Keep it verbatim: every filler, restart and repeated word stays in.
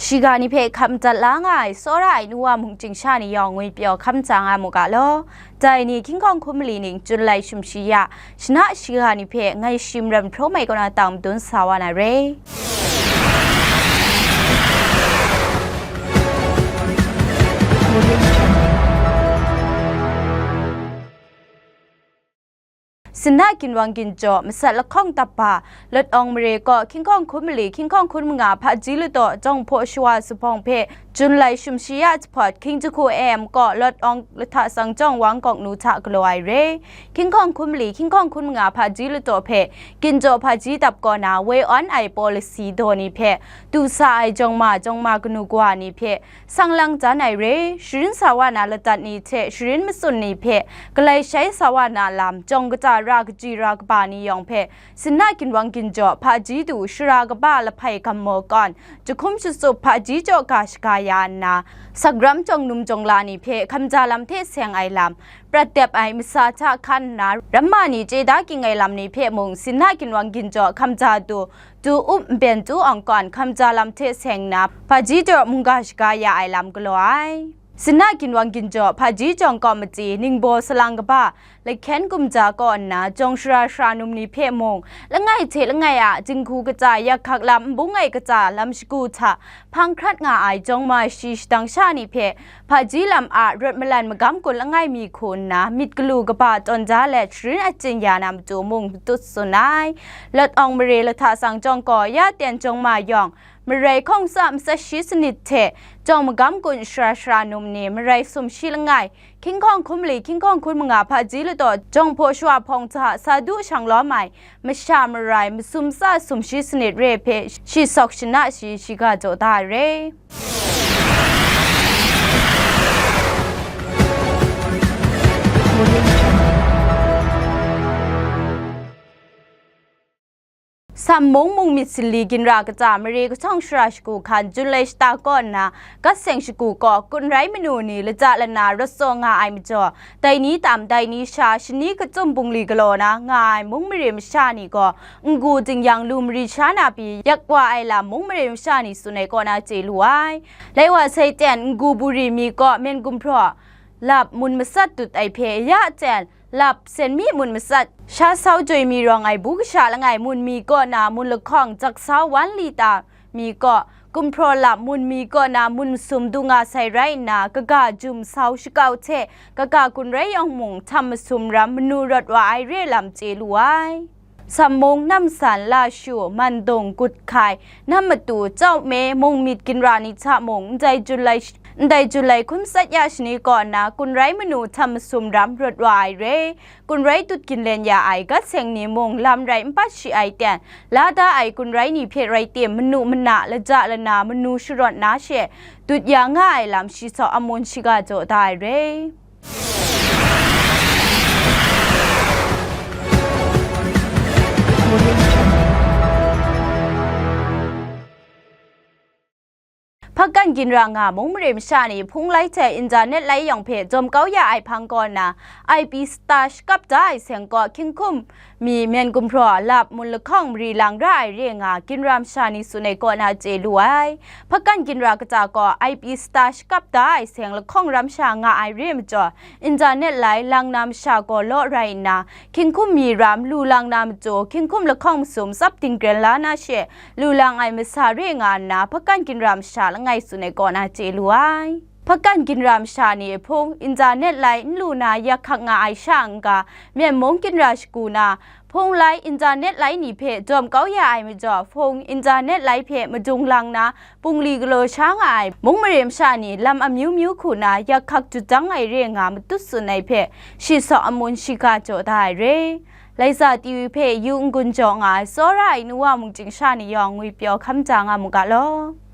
Shiga ni hpe hkam dat la nga ai tsawra ai nu wa mung chying sha ni yawng ngwipyaw hkam ja nga mu ga law. Dai ni hkying hkawng hkun mali ning Jun lai sumshi ya, shana shiga ni hpe ngai shi maram hpraw mai kaw na tang madun sa wa na re. Sinna ginwang ginjaw masat lahkawng tap hpa, Lawt Awng mare kaw hkying hkawng hkun mali, hkying hkawng hkun manga hpaji ladaw jawng hpaw shawa zuphpawng hpe Jun lai sumshi ya jahpawt, hkying jahku A M kaw Lawt Awng lahta sang jawng wang kawk nu hta galaw ai re. Hkying hkawng hkun mali, hkying hkawng hkun manga hpaji ladaw hpe ginjaw hpaji dap kaw na woi awn ai policy daw ni hpe, du sa ai jawng ma, jawng ma kanu kawa ni hpe, sang lang jan ai re, sharin sa wa na ladat ni hte sharin matsun ni hpe, galai shai sa wa na lam, jawng kata ra kaji ra kaba ni yawng hpe, sinna ginwang ginjaw hpaji du shara kaba lahpai gam maw kawn, jahkum shatsup hpaji jaw ga shaga ya nna, sakram jawng num jawng la ni hpe hkamja lam hte seng ai lam, prat dep ai masa hta hkan nna, ramma ni chye da ging ai lam ni hpe mung, sinna ginwang ginjaw hkamja du, tu up nben tu awng kawn hkamja lam hte seng nna, hpaji jaw mungga shaga ya ai lam galaw ai. Sinna ginwang ginjaw hpaji jawng kawmati ningbaw salang kaba lahkyen gumja kaw nna, jawng shara shara num ni hpe mung, langai hte langai a jinghku kata yak hkak lam nbung ai kata lam shagu hta hpang hkrat nga ai jawng ma shi shadang sha ni hpe, hpaji lam a rawt malan magam gun langai mi hku nna, myit galu kaba tawn da let sharin achyin ya na matu mung matut tsun ai. Lawt Awng mare lahta sang jawng gaw ya ten jawng ma yawng, marai hkawng tsa matsat shi sanit hte, jawng magam gun shara shara num ni, marai sumshi langai, hkying hkawng hkun mali, hkying hkawng hkun manga hpaji ladaw jawng hpaw shawa hpawng hta sa du shang lawm ai, masha marai masum tsa sumshi sanit re hpe shi sawk shana shi shiga jaw da ai re. Sam mung mung myit sali ginra kata mare kahtawng shara shagu hkan Jun lai shata kaw nna, Gat seng shagu kaw, kun rai manu ni lata lana rawt tsaw nga ai majaw, dai ni tam, dai ni sha, shani kachyum bungli galaw na nga ai mung mare masha ni gaw, n-gu dingyang lu mari sha na pyi yak wa ai lam mung mare masha ni tsun ai kaw na chye lu ai. Lai wa sai ten, n-gu buri mi kaw men gumhpraw lap mun matsat dut ai hpe, ya ten, lap sen mi mun matsat, sha sau joi mi rawng ai bu kasha langai mun mi kaw na mun lahkawng jak sau wan li ta mi kaw, gumhpraw lap mun mi kaw na mun masum du nga sai rai nna, kaga jum sau shakau hte kaga kun rai yawng mung htam masum ram manu rawt wa ai re lam chye lu ai. Sammung, Namsan, Lashu, Mandung, Guthkai, Namatu, Chaume, Mungmyit ginra ni hta mung, ndai Jun lai, ndai Jun lai hkun matsat ya shani kaw na kun rai manu htam masum ram rawt wa ai re. Kun rai dut ginlen ya ai Gat seng ni mung lam rai n pat shi ai ten, la da ai kun rai ni hpe rai tim, manu mana, laja lana, manu sharawt na she, dut ya nga ai lam shi saw amun shiga jaw da ai re. Hpakan ginra nga mung mare masha ni hpung lai hte internet lai yawng hpe jawm kau ya ai hpang kaw na, I P star shakap da ai seng kaw hkying hkum mi men gumhpraw lap mun lahkawng mari lang ra ai re nga ginra masha ni tsun ai kaw na chye lu ai. Hpakan ginra kata kaw I P star shakap da ai seng lahkawng ram sha nga ai re majaw, internet lai lang na masha gaw law rai nna, hkying hkum mi ram lu lang na matu, hkying hkum lahkawng masum tsap dingren la na she, lu lang ai masa re nga nna, hpakan ginra masha langai tsun ai kaw na chye lu ai. Hpakan ginra masha ni hpung, internet lai n lu na yak hkak nga ai sha n-ga, Myen mung ginra shagu na, hpung lai, internet lai ni hpe jawm kau ya ai majaw, hpung, internet lai hpe madung lang na, bungli galaw sha nga ai mung mare masha ni lam amyu myu hku na yak hkak jut dang ai re nga matut tsun ai hpe, shi saw amun shiga jaw da ai re. Laisa T V hpe yu n-gun jaw nga ai tsawra ai nu wa mung chying sha ni yawng ngwipyaw hkam ja nga mu ga law.